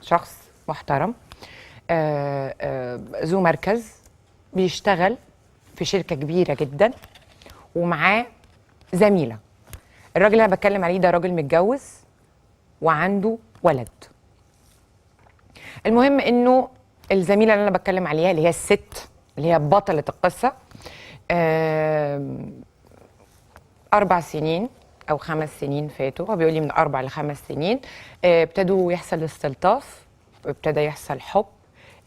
شخص محترم، ذو مركز، بيشتغل في شركة كبيرة جدا، ومعاه زميله. الراجل اللي انا بتكلم عليه ده راجل متجوز وعنده ولد. المهم انه الزميلة اللي انا بتكلم عليها، اللي هي الست اللي هي بطلة القصه، 4 سنين او 5 سنين فاتوا، هو بيقول لي من 4 ل5 سنين، ابتدوا يحصل استلطاف، ابتدى يحصل حب،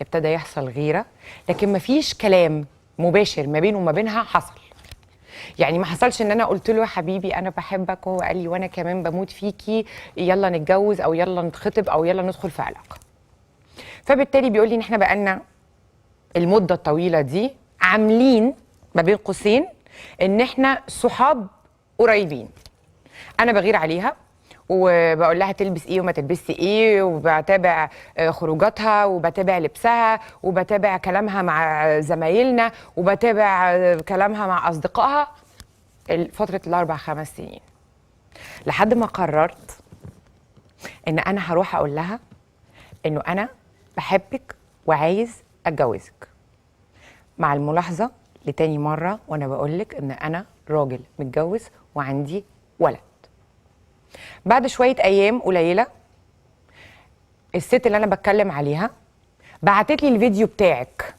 ابتدى يحصل غيره، لكن مفيش كلام مباشر ما بينه وما بينها حصل. يعني ما حصلش ان انا قلت له يا حبيبي انا بحبك، وهو قال لي وانا كمان بموت فيكي، يلا نتجوز او يلا نتخطب او يلا ندخل في علاقة. فبالتالي بيقول لي ان احنا بقالنا المدة الطويلة دي عاملين ما بين قوسين ان احنا صحاب قريبين. انا بغير عليها وبقول لها تلبس ايه وما تلبسش ايه، وبتابع خروجاتها وبتابع لبسها وبتابع كلامها مع زمايلنا وبتابع كلامها مع اصدقائها فترة 4 5 سنين، لحد ما قررت ان انا هروح اقول لها انه انا بحبك وعايز اتجوزك، مع الملاحظة لتاني مرة وانا بقولك ان انا راجل متجوز وعندي ولد. بعد شوية ايام قليله الست اللي انا بتكلم عليها بعتت لي الفيديو بتاعك،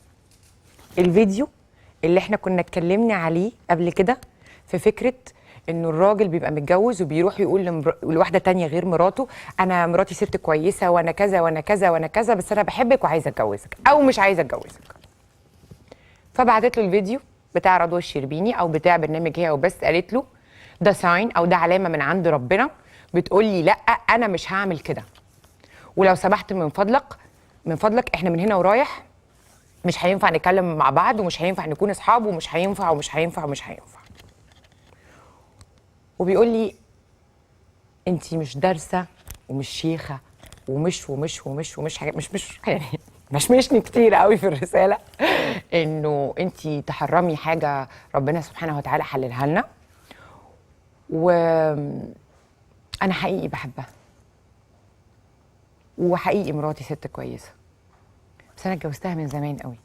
الفيديو اللي احنا كنا اتكلمنا عليه قبل كده في فكرة انه الراجل بيبقى متجوز وبيروح يقول لواحدة تانية غير مراته انا مراتي ست كويسة وانا كذا وانا كذا وانا كذا، بس انا بحبك وعايزه اتجوزك او مش عايزه اتجوزك. فبعتت له الفيديو بتاع رضوى الشربيني او بتاع برنامج هي وبس، قالت له ده sign او ده علامة من عند ربنا بتقول لي لا انا مش هعمل كده، ولو سمحت من فضلك من فضلك احنا من هنا ورايح مش هينفع نتكلم مع بعض، ومش هينفع نكون اصحاب، ومش هينفع ومش هينفع ومش هينفع. وبيقول لي انتي مش دارسه ومش شيخه ومش ومش ومش ومش حاجة، مش مش يعني مشمشني كتير قوي في الرسالة انه انتي تحرمي حاجة ربنا سبحانه وتعالى حللها لنا، وانا حقيقي بحبها وحقيقي مراتي ست كويسة، بس انا اتجوزتها من زمان قوي،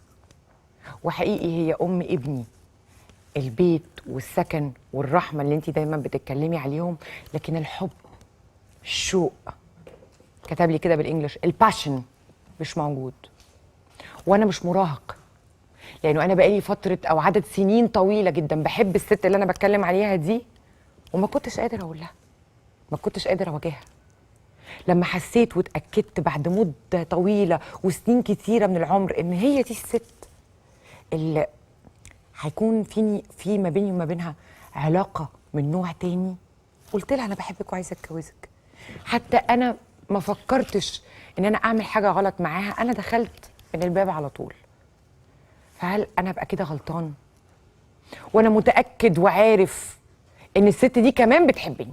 وحقيقي هي ام ابني، البيت والسكن والرحمة اللي انت دايما بتتكلمي عليهم، لكن الحب، الشوق، كتب لي كده بال English ال passion مش موجود. وانا مش مراهق، لانه انا بقالي فترة او عدد سنين طويلة جدا بحب الست اللي انا بتكلم عليها دي، وما كنتش قادر اقول لها، ما كنتش قادر اواجهها. لما حسيت واتاكدت بعد مده طويلة وسنين كتيرة من العمر ان هي دي الست اللي هيكون في ما بيني وما بينها علاقة من نوع تاني، قلت لها انا بحبك وعايزه اتجوزك. حتى انا ما فكرتش ان انا اعمل حاجة غلط معاها، انا دخلت من الباب على طول. فهل انا ابقى كده غلطان؟ وانا متاكد وعارف ان الست دي كمان بتحبني،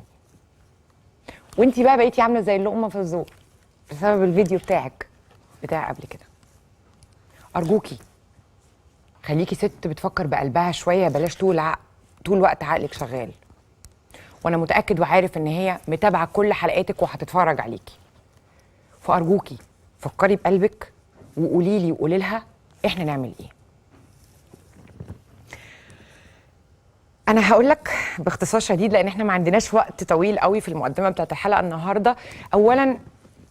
وانتي بقى بقيتي عامله زي اللقمة في الزور بسبب الفيديو بتاعك بتاع قبل كده. ارجوكي خليكي ست بتفكر بقلبها شوية، بلاش طول الوقت عقلك شغال. وانا متاكد وعارف ان هي متابعه كل حلقاتك وهتتفرج عليكي، فارجوكي فكري بقلبك وقولي لي وقولي لها احنا نعمل ايه. انا هقول لك باختصار شديد لان احنا ما عندناش وقت طويل قوي في المقدمة بتاعت الحلقة النهارده. اولا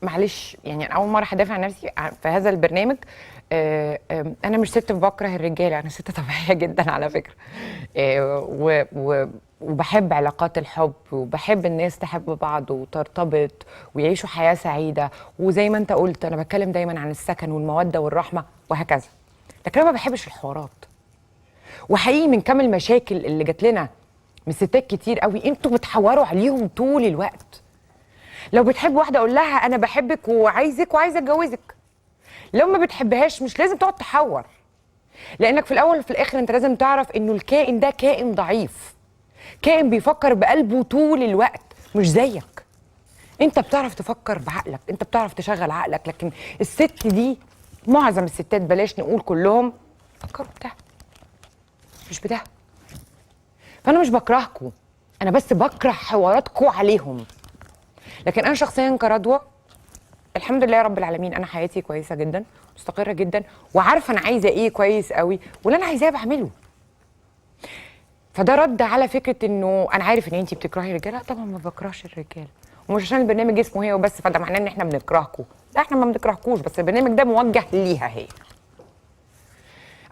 معلش يعني انا اول مرة هدافع عن نفسي في هذا البرنامج. انا مش ست بكره الرجالة، انا ست طبيعية جدا على فكرة، وبحب علاقات الحب وبحب الناس تحب بعض وترتبط ويعيشوا حياة سعيدة، وزي ما انت قلت انا بتكلم دايما عن السكن والمودة والرحمة وهكذا، لكن انا ما بحبش الحوارات. وحقيقي من كم المشاكل اللي جات لنا من ستات كتير قوي انتوا بتحوروا عليهم طول الوقت. لو بتحب واحدة اقول لها انا بحبك وعايزك وعايزه اتجوزك، لو ما بتحبهاش مش لازم تقعد تحور، لانك في الاول وفي الاخر انت لازم تعرف انه الكائن ده كائن ضعيف، كائن بيفكر بقلبه طول الوقت مش زيك. انت بتعرف تفكر بعقلك، انت بتعرف تشغل عقلك، لكن الست دي معظم الستات بلاش نقول كلهم فكروا بده مش بده. فانا مش بكرهكم، انا بس بكره حواراتكم عليهم. لكن انا شخصيا كرضوى الحمد لله يا رب العالمين انا حياتي كويسة جدا، مستقره جدا، وعارفه انا عايزه ايه كويس قوي، واللي انا عايزاه بعمله. فده رد على فكرة انه انا عارف ان انت بتكرهي الرجالة. لا طبعا ما بكرهش الرجالة، ومش عشان البرنامج اسمه هي وبس فده معناه ان احنا بنكرهكم، لا احنا ما بنكرهكوش، بس البرنامج ده موجه ليها هي.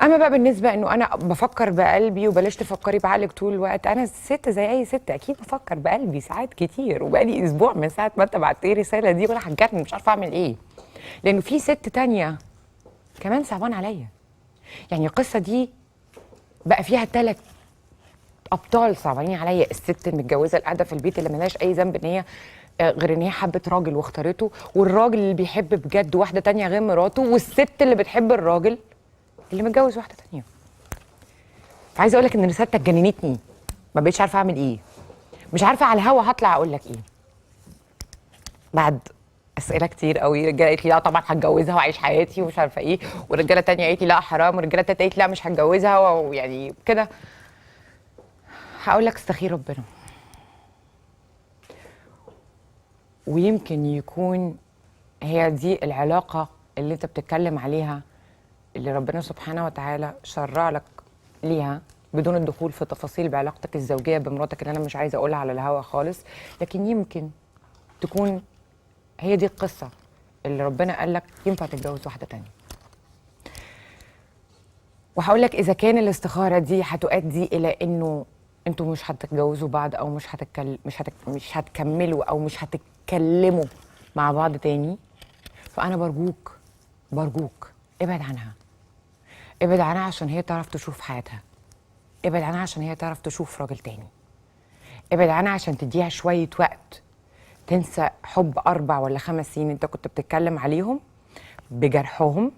اما بقى بالنسبة انه انا بفكر بقلبي وبلاش تفكري بعقلك طول الوقت، انا ست زي اي ست اكيد بفكر بقلبي ساعات كتير، وبقالي اسبوع من ساعة ما انت بعت لي الرسالة دي وانا هتجنن مش عارفه اعمل ايه، لانه في ست تانية كمان صعبان عليا. يعني القصة دي بقى فيها 3 ابطال صعبانين عليا، الست المتجوزه اللي قاعدة في البيت اللي ملهاش اي ذنب ان هي غير ان هي حبت راجل واختارته، والراجل اللي بيحب بجد واحدة تانية غير مراته، والست اللي بتحب الراجل اللي متجوز واحدة تانية. فعايزه اقول لك ان رسالتك جننتني، ما بقتش عارفه اعمل ايه، مش عارفه على الهوا هطلع اقول لك ايه بعد اسئلة كتير قوي. رجاله قالت لي لا طبعا هتجوزها واعيش حياتي ومش عارفه ايه، ورجاله تانية قالت لي لا حرام، ورجاله تالتة قالت لي لا مش هتجوزها، ويعني كده. هقول لك استخير ربنا، ويمكن يكون هي دي العلاقة اللي انت بتتكلم عليها اللي ربنا سبحانه وتعالى شرع لك ليها، بدون الدخول في تفاصيل بعلاقتك الزوجية بمراتك اللي انا مش عايزه اقولها على الهوا خالص، لكن يمكن تكون هي دي القصة اللي ربنا قال لك ينفع تتجوز واحدة تانية. وهقول لك اذا كان الاستخارة دي هتؤدي الى انه انتوا مش هتتجوزوا بعض، او مش مش هتكملوا، او مش هتتكلموا مع بعض تاني، فانا برجوك برجوك ابعد عنها، ابعد عنها عشان هي تعرف تشوف حياتها، ابعد عنها عشان هي تعرف تشوف راجل تاني، ابعد عنها عشان تديها شوية وقت تنسى حب 4 ولا 5 سنين انت كنت بتتكلم عليهم بجرحهم،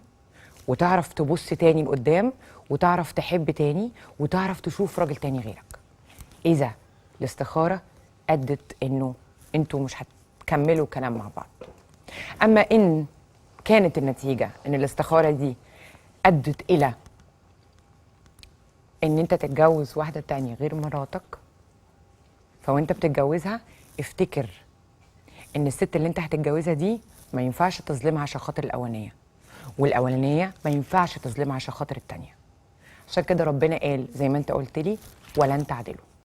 وتعرف تبص تاني لقدام، وتعرف تحب تاني، وتعرف تشوف راجل تاني غيرك. إذا الاستخارة أدت إنه أنتوا مش هتكملوا كلام مع بعض. أما إن كانت النتيجة إن الاستخارة دي أدت إلى إن أنت تتجوز واحدة تانية غير مراتك، فوأنت بتتجوزها افتكر إن الست اللي أنت هتتجوزها دي ما ينفعش تظلمها عشان خاطر الأولانية، والأولانية ما ينفعش تظلمها عشان خاطر التانية. عشان كده ربنا قال زي ما أنت قلت لي ولن تعدلوا.